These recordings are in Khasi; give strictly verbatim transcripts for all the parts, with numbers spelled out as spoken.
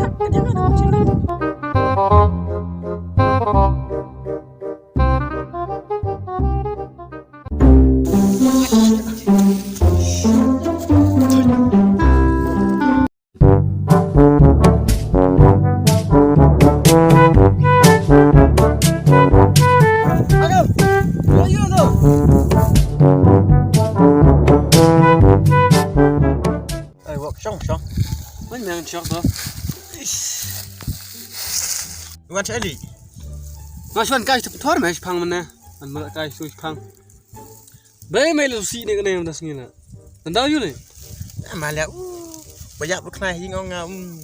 Ai, wak shong, shong. Wan, nang shong to. Wan, Charlie. Mas wan kai tu thor, mas pang mana? An mala kai tu pang. Bai mai lu si ni kena yang das ngila. Tendau yu ni. Malia, uh, banyak berkenai hingga ngam.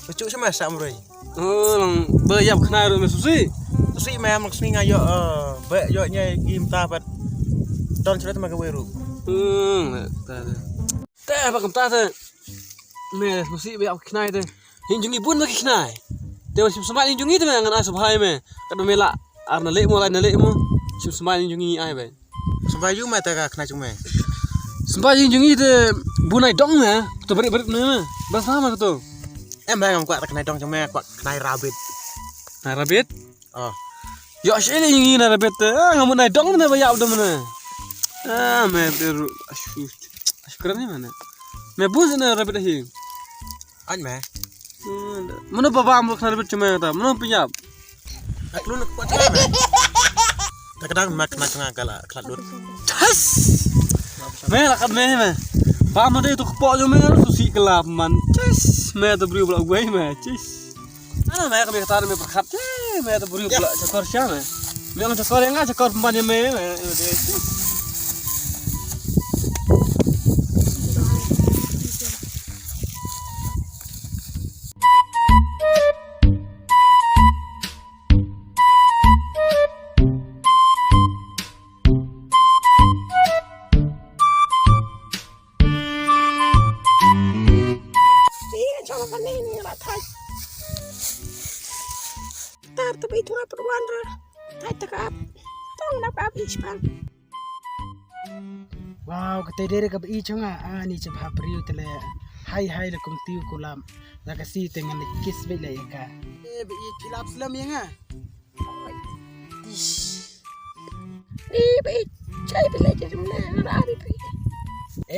Cucuk sama sa mroi. Oh, lang ba ïap khnai ruh me susi. Susi me mak sngi nga ïoh, eh, ba ïoh nyai ki mynta pat. Don shuwa te ma ka wei ruh. Hmm, ta ta. Te ba kumta te. Me susi ba ïap khnai te. Hin jong ngi bun ba ki khnai. Te ba shim symbai hin jong ngi te me ngan ai sha bhai me. Kat ba me lah ar na leh mo lai na leh mo. Shim symbai hin jong ngi ai ba. Symbai ïu me te ka khnai jong me. Symbai jong jong i te bunai dong me. To bari bari me. Ba sa ma to. Em ba ngam kwah te khnai dong jong me, kwah khnai rabbit. Khnai rabbit? Oh. Ïoh shi le jong i na rabbit te. Ah, ngam bunai dong me ba ïap dong me. Ah, me te ru. Ashu. Ashu kren ni mana. Me bun na rabbit hi. An me. Mano ba bam khnai rabbit jong me ta? Mano pynïap? Ak lu nak kuat me. Tak kadang mak kena tengah kala klat lut. Tas. Me la kat me me. Bam de tu kepok jong me susi kelap man. Tas. Me tu briew bla guai me. Tis. Ana me ka me kata me perkhat. Me tu briew bla cakor sha me. Me ang cakor yang cakor pemban me me. Tar te bit nga perwan ra. Tai tekap. Tong na ba bi chpang. Wow, kata dere ka ba i chunga ani chep ha priu tele. Hai hai le kum tiu kulam. La ka si te ngan le kis be le ka. Eh, ba i chilap slem ya nga. Ni ba i chai be le ke jum le ra bi bi.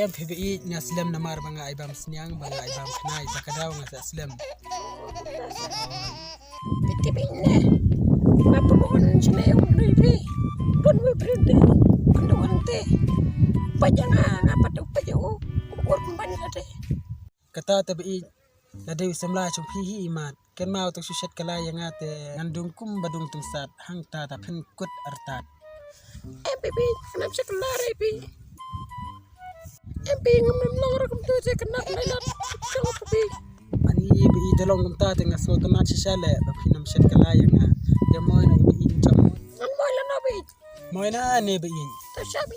Em phi ba i nga slem namar ba nga ai bam sniang ba nga ai bam khnai sa ka daw nga sa slem. Piti bine. Ma pun sine uri bi. Pun wi printe. Pun wante. Pajanga na patu paju. Ur kumbani late. Kata te bi na dewi semla chung phi hi imat. Ken mau tuk shishet kala yang ate ngandung kum badung tung sat hang ta ta phen kut artat. Em bi bi, kenap shet kala re bi. Em bi ngam nam long ra kum tu je kenap lai lat. Kenap bi. Ani bi i dalong kum ta te nga so ta mat shisha le ba phi nam shet kala yang a. Ya moi na bi i cham. Ngam moi la na bi. Moi na ne ba i. Ta sha bi.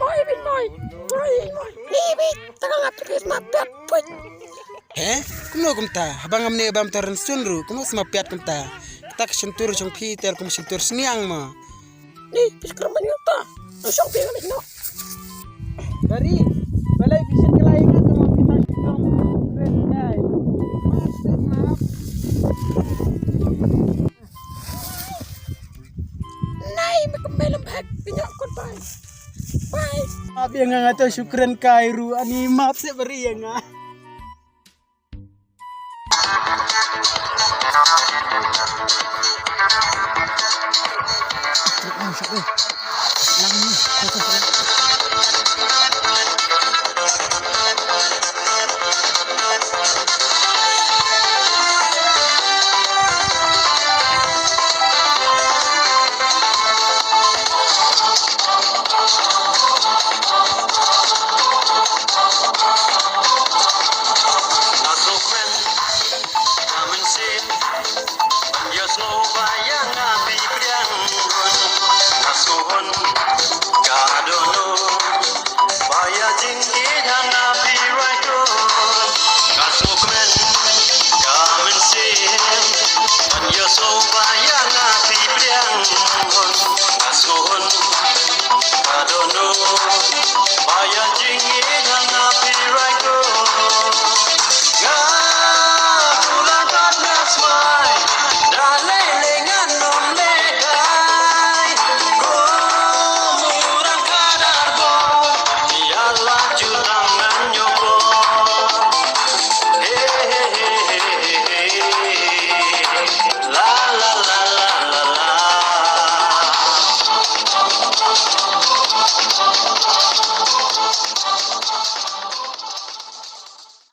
Moi bi moi. Moi moi. Ni bi ta ka ngap tu ma pet pet. He? Kumno kumta? Haba ngam ne bam taran sun ru, kumno sma piat kumta? Kata ka shintur jong phi ter kum shintur sniang ma. Ni, pis kram ban yuta. Shong phi ngan no. Bari, balai pis kelai ngan sama phi ta shong. Kren dai. Nai, me kemelem hek, pinyak kot bai. Bai. Abi nga ngato shukran kai ru, ani map se bari nga.